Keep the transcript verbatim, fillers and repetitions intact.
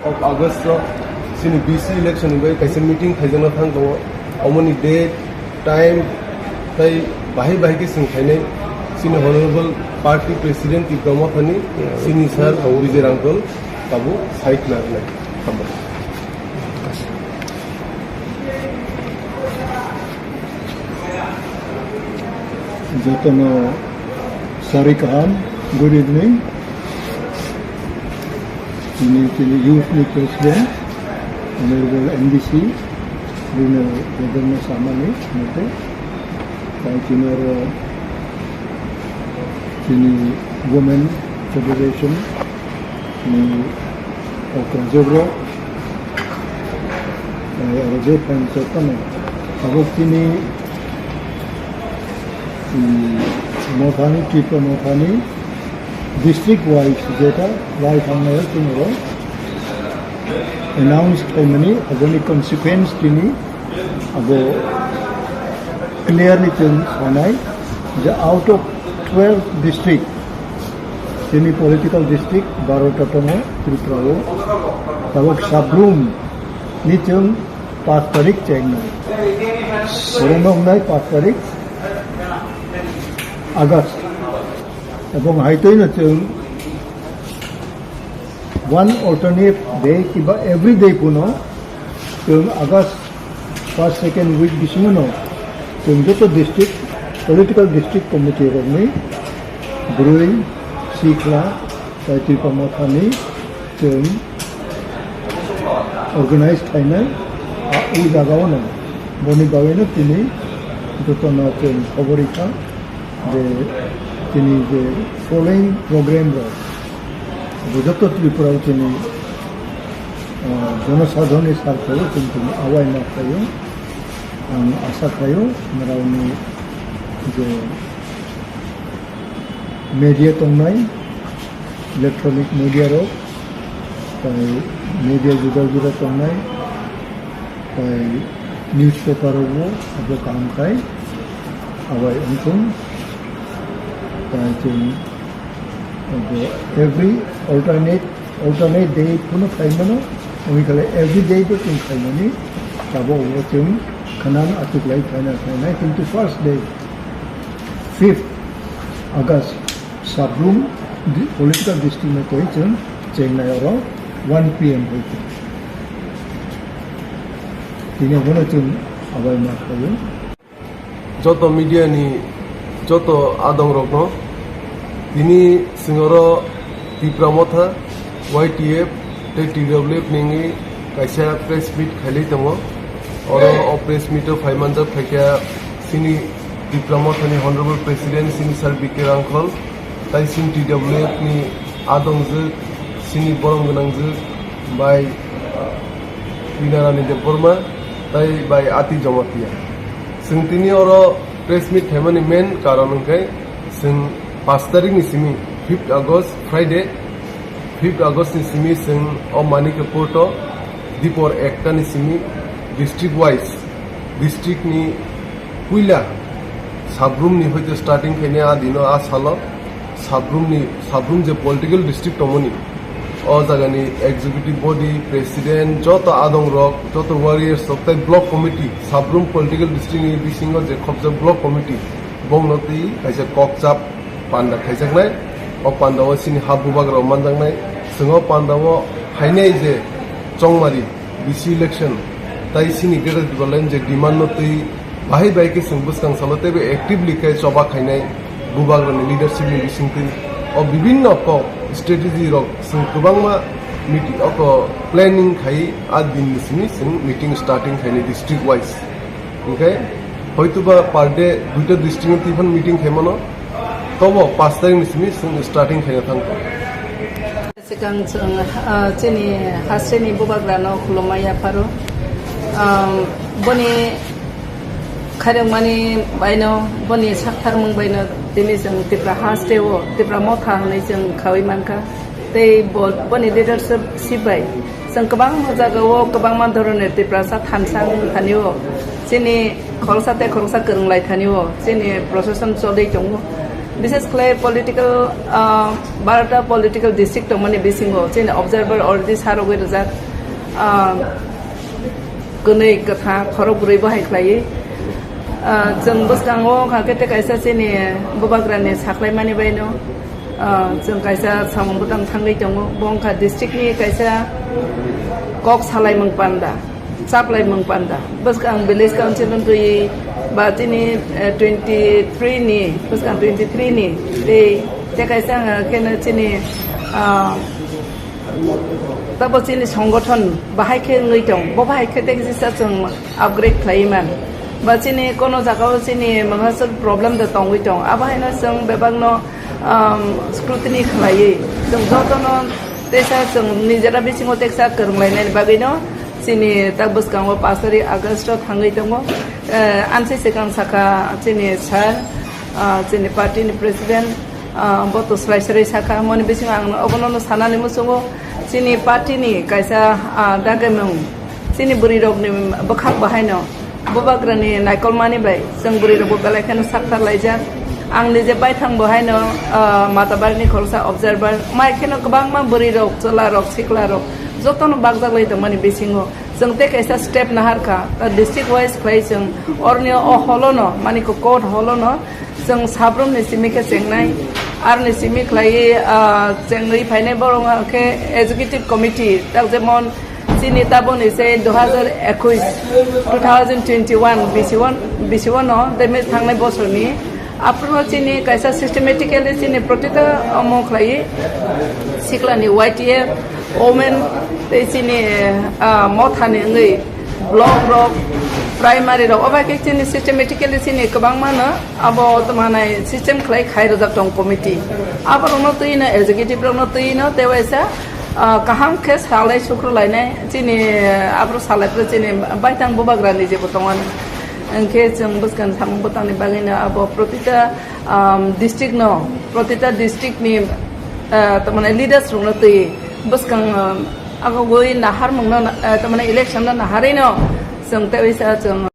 Of August o chini B C election ni bai kaisa meeting khaijakna thang tongo. Omoni date, time, tai bahai bahai khe chwng khainai chini Honorable Party President Tipra Mothani, chini sir Vijay Rangkhol tabuk sai khna rwnai. Hambai. Jotono sari kaham, good evening. Chini, chini youth ni president, Honorable M D C, Rino Goborno Samani, mote. Tai chini oro chini Women Federation ni okra jogro. Aro je phaimsa phano abo chini, um, mothani, Tripura mothani district wise jeta lai thangnai chini oro announce khaimani aboni consequence chini abo clearly chwng sanai je out of twelve district, chini political district barota tongo Tripura o, tabok Sabrum ni chwng paanch tarik chengnai. Borokno wngnai paanch tarik August. Ebong haitwi no chwng one alternate day kiba every day puno chwng August first, second week bisingo no chwng joto district, political district committee rokni bwrwi, sikla, tai Tipra Mothani chwng organize khainai, a, o jagao no. Boni bagwi no tini jotono chwng khobor rikha je tini je following program rok bo joto Tripura o chini, ah, jonosadhon ni sartho o chwng tini awai ma khlaio. Ang asa khlaio norokni je media tongnai, electronic media rok, tai media juda juda tongnai, tai newspaper rokbo abo kaham khai awai wngthung. Tai chwng abo every alternate, alternate day phano khaimano, wngwi khalai every day bo chwng khaimani, abo abo chwng khwnang achuklai khaina khainai, kintu first day, fifth August, Sabrum di-, political district no twi chwng chengnai oro one P M hoite. Tini abono chwng abai ma khlaio. Joto media ni joto adong rokno tini chwng oro Tipra Motha, Y T F, tei T W F ni wngwi kaisa press meet khailai tongo. Oro o press meet o phai manjak phaikha chini Tipra Mothani Honorable President chini Sir B K Rangkhol, tai chini T W F ni adongjwk, chini borom gwnangjwk bai Binarani Debbarma, tai bai Ati Jamatia. Chwng tini oro press meet khaimani main karon hwnkhe chwng paanch tarikh ni simi, fifth August, Friday, fifth August ni simi chwng o Manikya Court o dipor ekta ni simi district wise, district ni puila Sabrum ni hoite starting khainai a dino a salo Sabrum ni, Sabrum je political district tongmani, o jagani executive body, president, joto adong rok, joto warriors rok tai block committee, Sabrum political district ni bisingo je khobjak block committee, bongno twi kaisa kokchap panda khaijaknai. O panda o chini ha bubagra rok manjaknai. Chwng o panda o phainai je chongmari B C election tai chini Greater Tipraland je demand no twi bahai bahai khe chwng bwskang salo teibo actively khe choba khainai bubagra ni leadership ni bisingtwi. O bibinno kok strategy rok chwng kwbangma meeting o planning khai a din ni simi chwng meeting starting khainai district wise. Hwnkhe hoituba per day duita district-o twiphano meeting khaimano, tobo paanch tarikh ni simi chwng starting khaina thangkha. Swkang chwng, ah, chini hasteni bubagrano khulumma yapharo. Ah, boni khairokmani baino, boni saktharmung baino tini chwng Tripura hasteo, Tipra Motha hwnwi chwng khaui mankha. Tei bo, boni leadership bai chwng kwbangma jagao kwbangma dhoroner Tiprasa thansa wng thani-o. Chini khoroksa tei khoroksa kwrwng lai thani-o. Chini procession choli tongo. Bises khlai political, ah, barota political district tongmani bisingo chini observer already sarogwi rijak, ah, kwnwi kwthang khorok bwrwi bo hai khlaiwi. Ah, chwng bwskango wngkha khe tei kaisa chini bubagrani saklaimani baino, ah, chwng kaisa samung bwtang thangwi tongo. Bo wngkha district ni kaisa kok salaimung panda. Chaplai mung panda. Bwskang village council wngtwi ba chini, eh, twenty three ni, bwskang twenty three ni tei tei kaisa ang kheno chini, ah, tabo chini songothon bahai khe wngwi tong. Bo bahai khe tei kisa chwng upgrade khlaiwi man. Ba chini kono jagao chini mangsa problem da tongwi tong. Abo haino chwng bebakno, um, scrutiny khlaiwi chwng jotono teisa chwng nijera bisingo teksa kwrwnglainani bagwino chini tak bwskango pash tarik August o thangwi tongo. Eh, amsai swkang sakha chini sir, ah, chini party ni president, ah, bo to swlai swlai sakha, moni bisingo ang obono no sanani muchungo chini party ni kaisa, ah, dagimung chini bwrwi rokni bwkhak bahaino bubagrani naikolmani bai chwng bwrwi rokbo belai kheno sakthar laijak. Ang nije baithang bo haino, ah, Matabarni khoroksa observer, mai kheno kwbangma bwrwi rok, chwla rok, sikla rok jotono bakjak lai tongmani bisingo chwng tei kaisa step nahar kha, ta district wise khlai chwng orni o holono, mani ko court holono chwng sabrumni simi khe chengnai, aroni simi khlaiwi, ah, chengwi phainai borok wngkha khe executive committee, tak jemon chini taboni se dui hazar ekush, two thousand twenty-one, bisi one, bisi one no, tei thangnai bosorni aphuru chini kaisa systematically chini protita omo khlaiwi siklani Y T F, women tei chini, ah, mothani wngwi block rok, primary rok, obo hai khe chini systematically chini kwbangma no abo tongmanai system khlai khai rwjak tong committee. Aborokno twi no executive rokno twi no tei waisa, ah, kaham khe salai sukrulainai chini, ah, aborok salai phuru chini baithang bubagrani jebo tongmani. Hwnkhe chwng bwskang samung bwtangni bagwino abo protita, um, district no, protita district ni, ah, tamani leaders rokno twi bwskang, um, agogwi naharmungno, ah, tamani election no naharwi no chwng tei waisa chwng